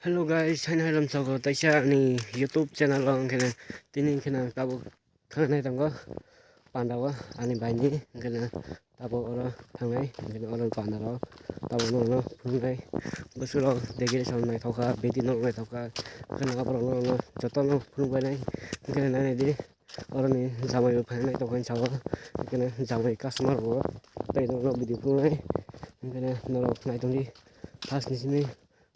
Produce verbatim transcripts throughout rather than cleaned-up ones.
Hello guys, haino hai lamsao taisa ani YouTube channel o hwnkhe tini hwnkhe tabuk thangnai tongo panda o ani bai ni hwnkhe tabuk oro thangnai hwnkhe oro panda o tabuk no phunuknai bwswk rok decoration naithok kha bedi nok naithok kha hwnkhe aborok no joto no phunuknai hwnkhe nainai di. Oroni jamai bo phainai tongkha hinwi sabo, hwnkhe jamai customer bo tei norok video phunuknai, hwnkhe norok naitongdi first ni simi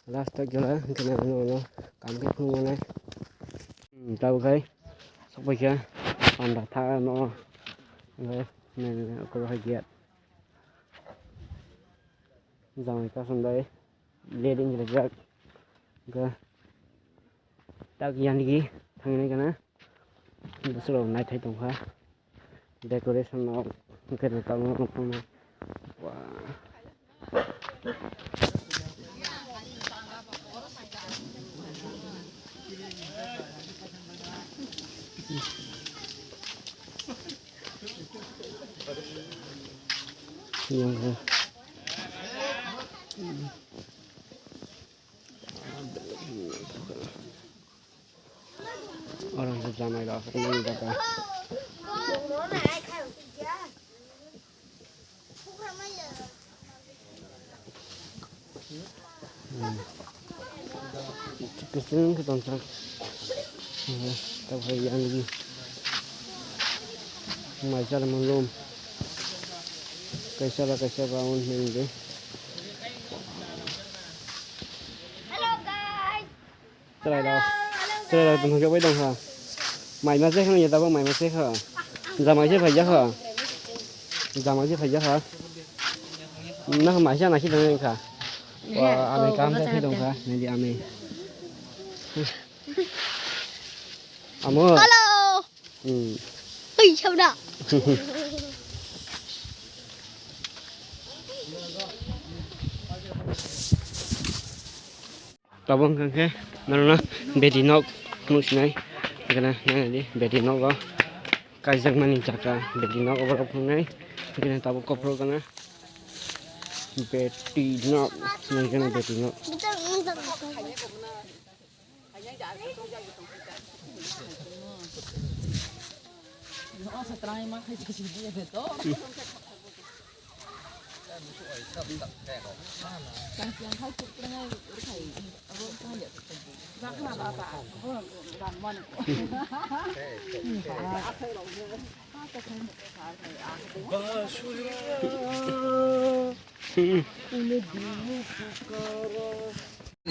last tak jora, hwnkhe norok no kam khe phunuknai. Hmm, tabuk hai sokphaikha panda tha no, hwnkhe nai nai ukulok hai gate jamai customer bai leading rijak, hwnkhe tak yanigi thangnai kana. Bwswk rok naithai tongkha decoration rok hwnkhe tabuk nukjaknai. Oro hwnkhe jamai rok wngwi jaga. Hmm. Kwchwng khe tongthok. Hmm. Tabuk yang di. Mai chala mangrum. Kaisa ba kaisa ba on hwnwi de. Hello guys. Chwrairok, chwrairok tongthok bai tongkha. Mai ma se khna ya tabuk mai ma se kha. Jamai se phaijak kha. Jamai se phaijak kha. Na mai se na si tong kha. Wa, ami kam se phi tongkha. Nidi ami. Amo. Hello. Hmm. Oi, sabda. Tabuk hwnkhe norokno bedi nok phunuk sinai, hwnkhe nang naidi bedi nogo kaijakmani jaka bedi nok oborok phunuknai, hwnkhe tabuk kophro gana bedi nok, hwnkhe bedi nok.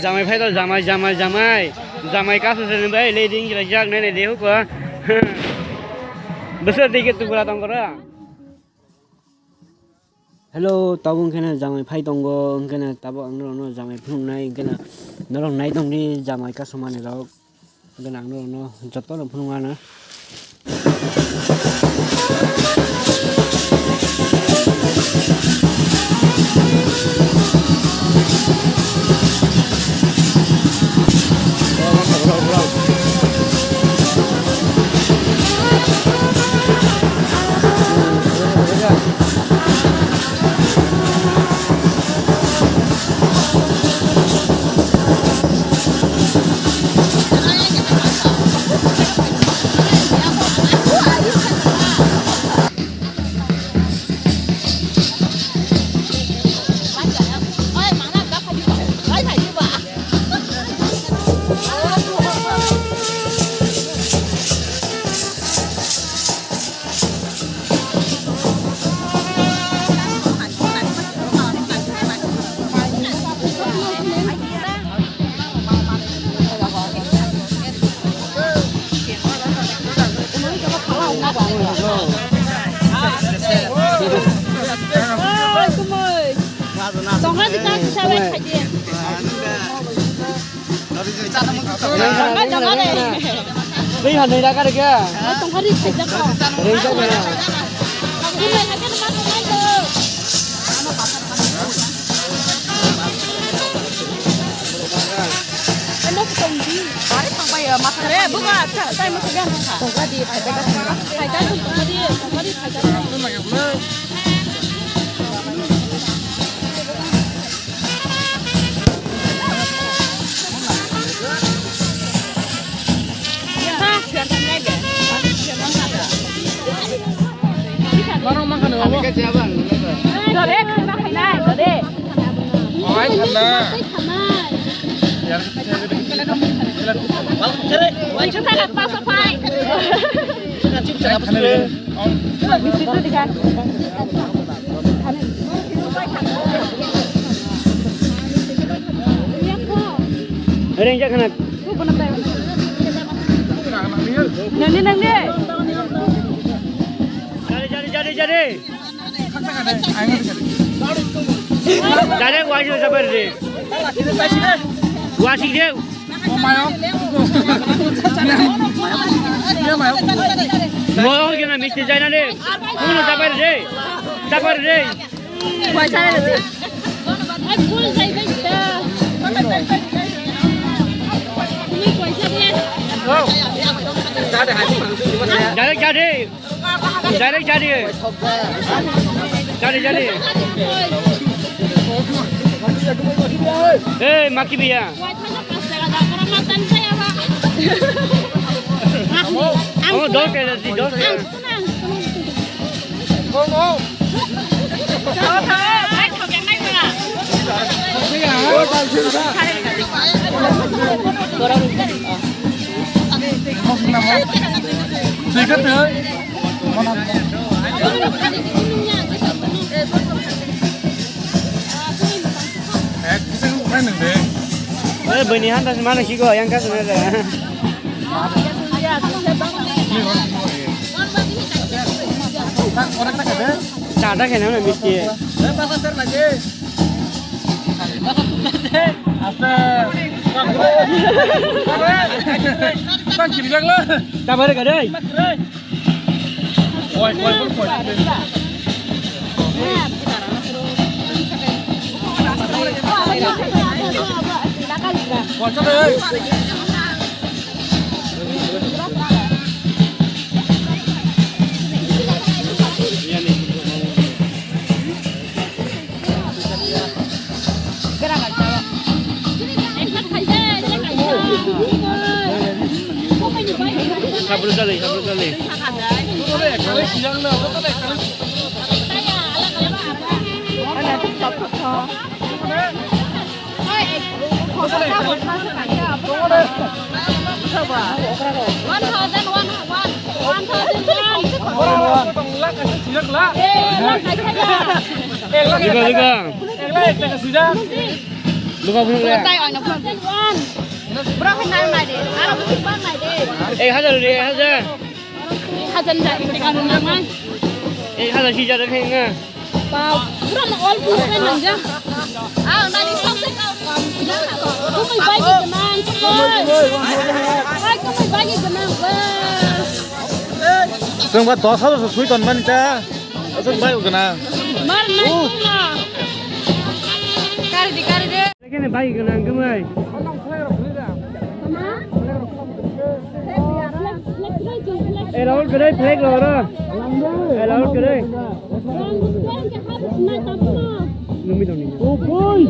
Jamai phai tong, jamai, jamai, jamai. Jamai kasu se bai le ding jira jak nai nai de huko. Bwswk twi khe tubura tong koro. Hello, tabuk hwnkhe no jamai phai tongo, hwnkhe no tabuk ang norokno jamai phunuknai, hwnkhe no norok nai tongdi jamai kasumani rok. Hwnkhe ang norokno jotono phunukna. Tongkha, tongkha de. Twi hwnwi da kar khe. Tongkha ri khaijak kho. Ringjak na. Ano ko tong di. Are thang bai ma thang. Re buga, tai ma thang. Tongkha di, khaijak kho. Khaijak kho, tongkha di, tongkha di, khaijak kho. Ringjak khana. Nangni, nangni. Jare, jare, jare, jare. Jare, wajib sabar de. Wajib de. Mo hoy kena misti jai na re. Kuno jabai re. Jabai re. Paisa re. Ai, full jai bai ta. Ni paisa re. Direct jare. Direct jare. Jare, jare. Eh, maki biya. Oh, dos, eh, dos, eh. Eh, bini han tas mana siko yang kas mana. Chada kena na misti. Asta. Tang kiri jagla. Tabare kadai. Koi, koi, koi, koi. Koi, koi. Sabru jale, sabru jale. One thousand, one, one, one thousand, one. Eh, lakh kaisa ya. Luka, luka. Luka, luka. One. Bro, nai, nai de. Aro, bang, nai de. Ek hajar, ek hajar. Ek hajar, nai, ek hajar, nai. Ek hajar, si jada khainga. Wow, pura na all pura na nang ja. Ah, nani sab se ka. Kumui bai ki ganang, kumui. Bai kumui bai ki ganang, bas. Chwng ba dos hajar se sui ton mani ta. Chwng bai ganang. Mar nai na. Kari di, kari di. Kene bai ganang kumui. Allowed kwrwi flag rw oro. Allowed kwrwi. Nungmi tongni. Oh boy.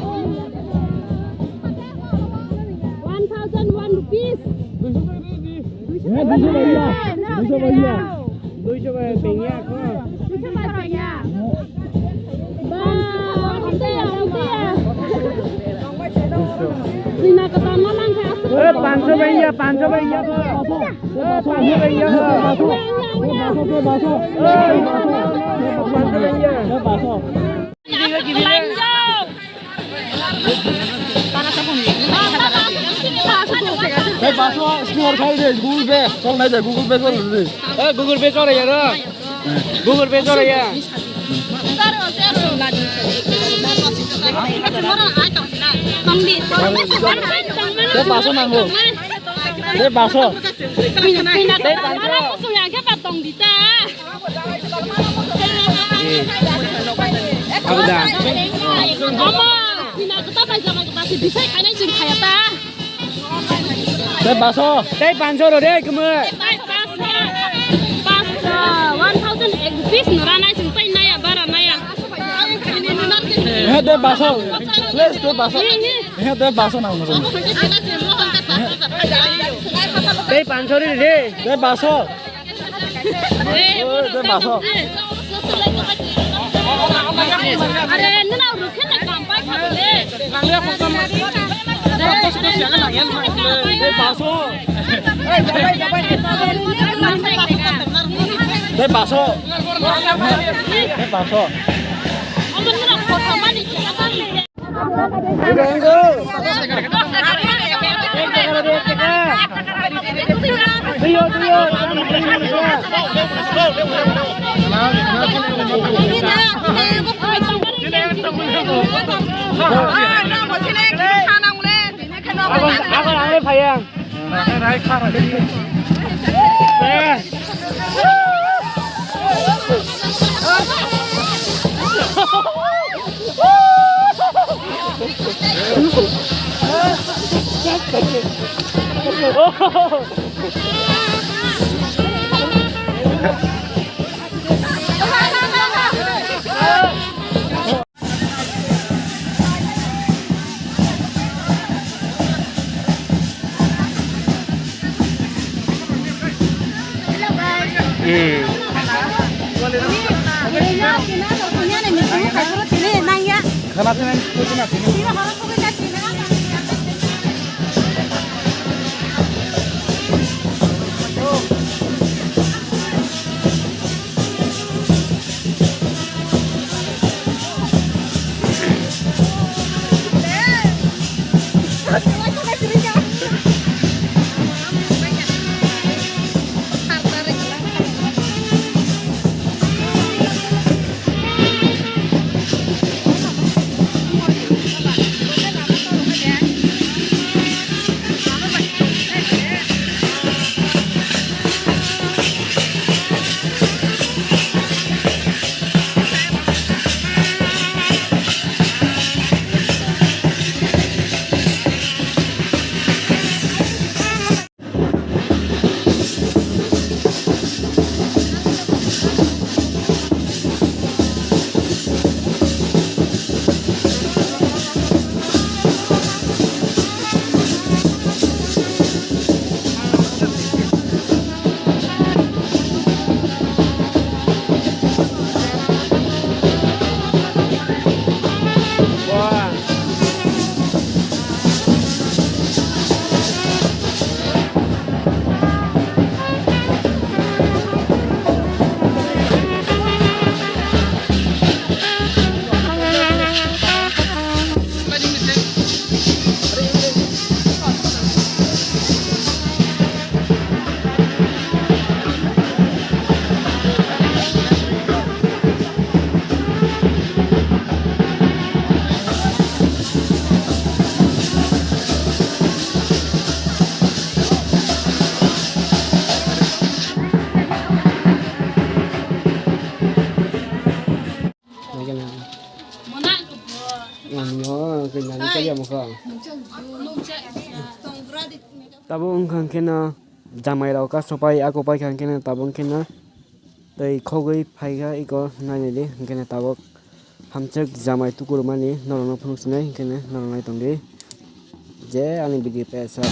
One thousand one rupees. Hey, duiso bhaiya. Duiso bhaiya. Duiso bhaiya. Ba, hampiya, hampiya. Chwina kwtal ma lang kha. Eh, pancho bhaiya, pancho bhaiya. Eh, pancho bhaiya. Eh, pancho bhaiya. Hey, baso, score khai de, Google Pay. Chol nai de, Google Pay chol de. Eh, Google Pay chol ya. Google Pay chora ya. Tei paso nango. Tei baso. Tei baso. Tei baso. Ako da. Omo, tina kota bai jama kota si bisai khainai chwng khaya ta. Tei baso. Tei panso ro de kemo. Tei panso. Panso, one thousand ek piece no ranai chwng tei naya bara naya. He tei baso. Please tei baso. He tei baso nang mo. Tei panso ri de. Tei baso. Tei baso. Tei baso. Tabuk wngkha hwnkhe no jamai rok kaso pai ako paikha hwnkhe no tabuk hwnkhe no tei khogwi phaikha eko nainani hwnkhe no tabuk hamchwk jamai tukurumani norokno phunuk sinai hwnkhe no norok nai tongdi. Je ani video pesa.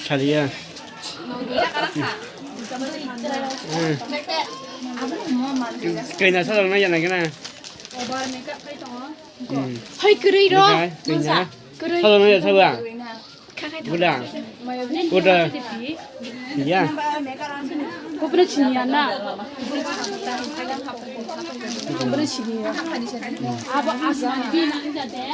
Kaliya. Kaina salong na yana kena. Hmm. Hai kwrwi ro. Kaina. Kwrwi. Salong na ya sawa. Buda. Buda. Ya. Kopra chini ya na. Kopra chini ya. Abo asma di na jate.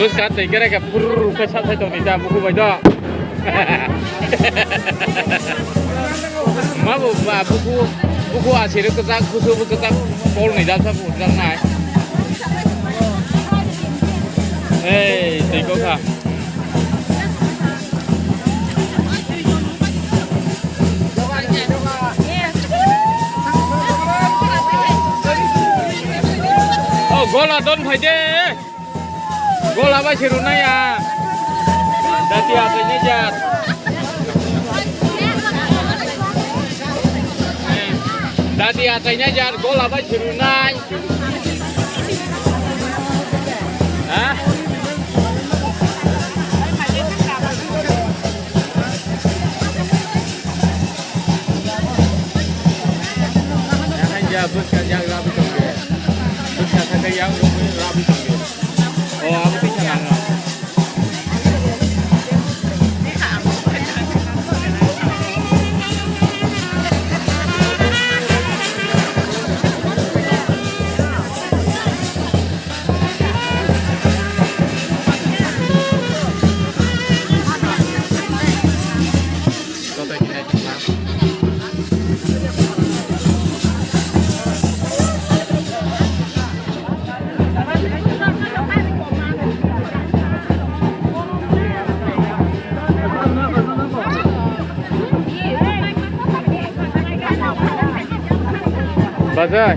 Bwska twi kere khe phurr khe sa sai tongni ta buku bai do. Ma bu ba buku, buku asiri kwchak, kusu bu kwchak, kol ni jasa bu jak nai. Ei, twi ko kha. Oh, gola don phai de. Gola bai se runai ya. Dati achai nai jar. Dati achai nai jar, gola bai se runai. Ha? Yang hanja bwskang yang rabi tongkhe. Bwskang sakhe yang rabi tongkhe. Oh, abo tisa nang. Bazai,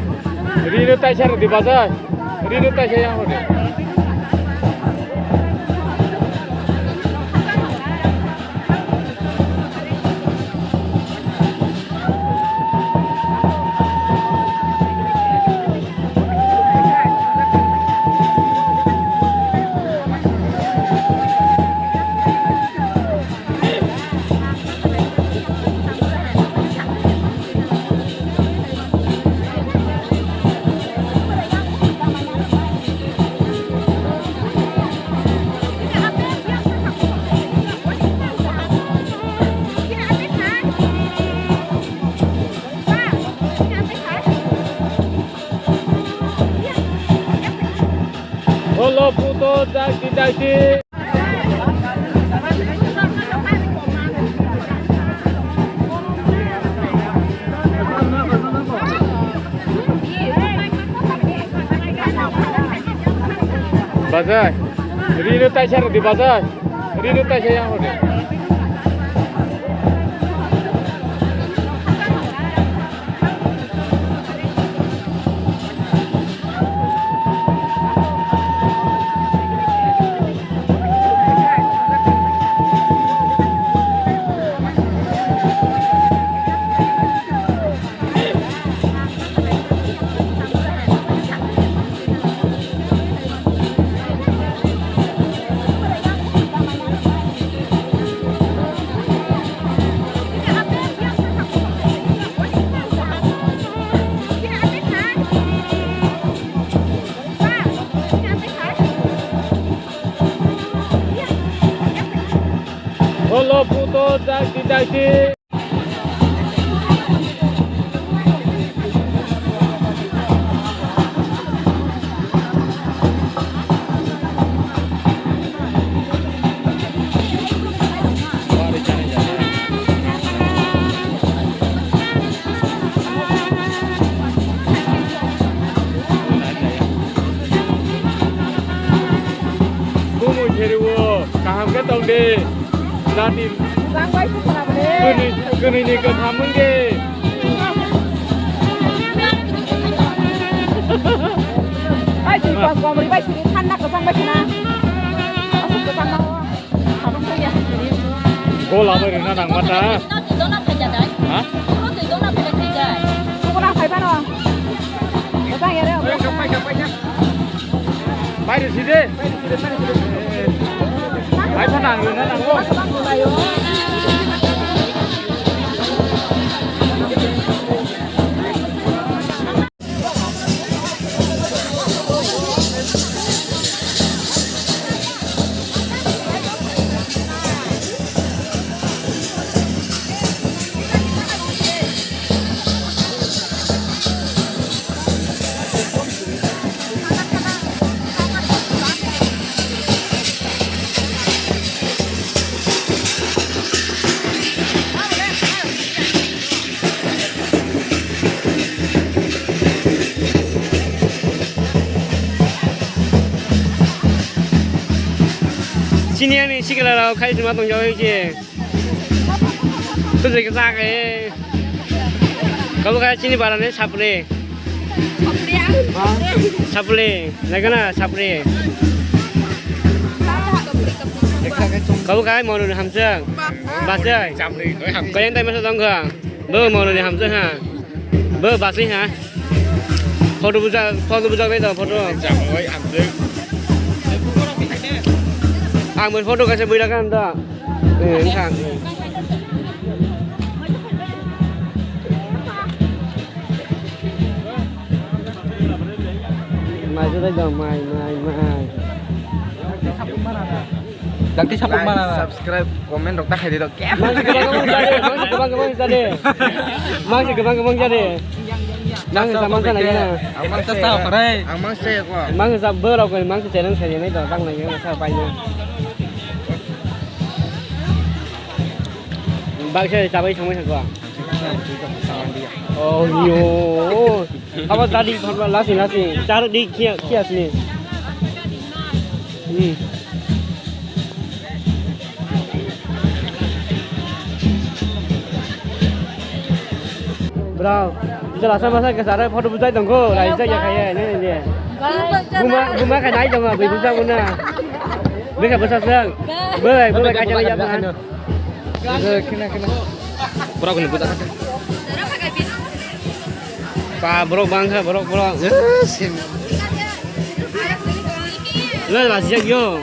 rino taisa rwdi bazai, rino taisa yang hodi. Holo puto jakti jakti. Bazai, rino taisa rwdi bazai, rino taisa yang hodi. Holo puto jakti jakti. Bumui pheriwo, kaham khe tong di. Jati. Bang bai se khna bole. Kwnwi, kwnwi ni kwtham wng di. Ai, twi kom kom ri bai sini, thanda kwchang bai sina. Asuk kwchang ma. Gola bai rwna nangma ta. Ha? Bai rw si de. Bai phano ang rwna nango. Chini ani sikla rok khai sima tong jawi je. Tujui ke sa ke. Kabu khai chini bara ne sapre. Sapre. Nagana sapre. Kabu khai mono ni hamseng. Basai. Kayang tai masa tong kha. Bo mono ni hamseng ha. Bo basai ha. Photo bujak, photo bujak nai da photo. Jam oi amjek. Ang bai photo kaisa bui rakan da. Eh, wngkha. Mai jodai da, mai, mai, mai. Dakti sapung mana? Subscribe, comment rok ta khaidi rok. Mangsi kwbang kwbang jade, mangsi kwbang kwbang jade. Mangsi kwbang kwbang jade. Mangsi samang sana gina. Ang mangsi sa kore. Ang mangsi ko. Mangsi sa borok ko mangsi channel sa nai to tang nai sa pai no. Baksa chabai thangbai sa ko. Oh yo. Abo tadi khorba lasi lasi. Char di khia khia sini. Hmm. Bro, jala sa masa ke sare photo bujai tongko, rai sa ya kaya ne ne. Buma buma ka nai tongo, bui bujang muna. Beka basa sang. Bai bai ka jala ya. Kena kena. Borok ni budak. Pa borok bangkha borok borok. Lo la sijak yo.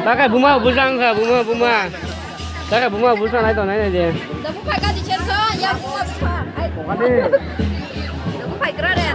Takai buma bujang kha buma buma. Takai buma bujang nai to nai nai de. Dabu phai ka di cherso ya buma buma. Ai. Dabu phai kra re.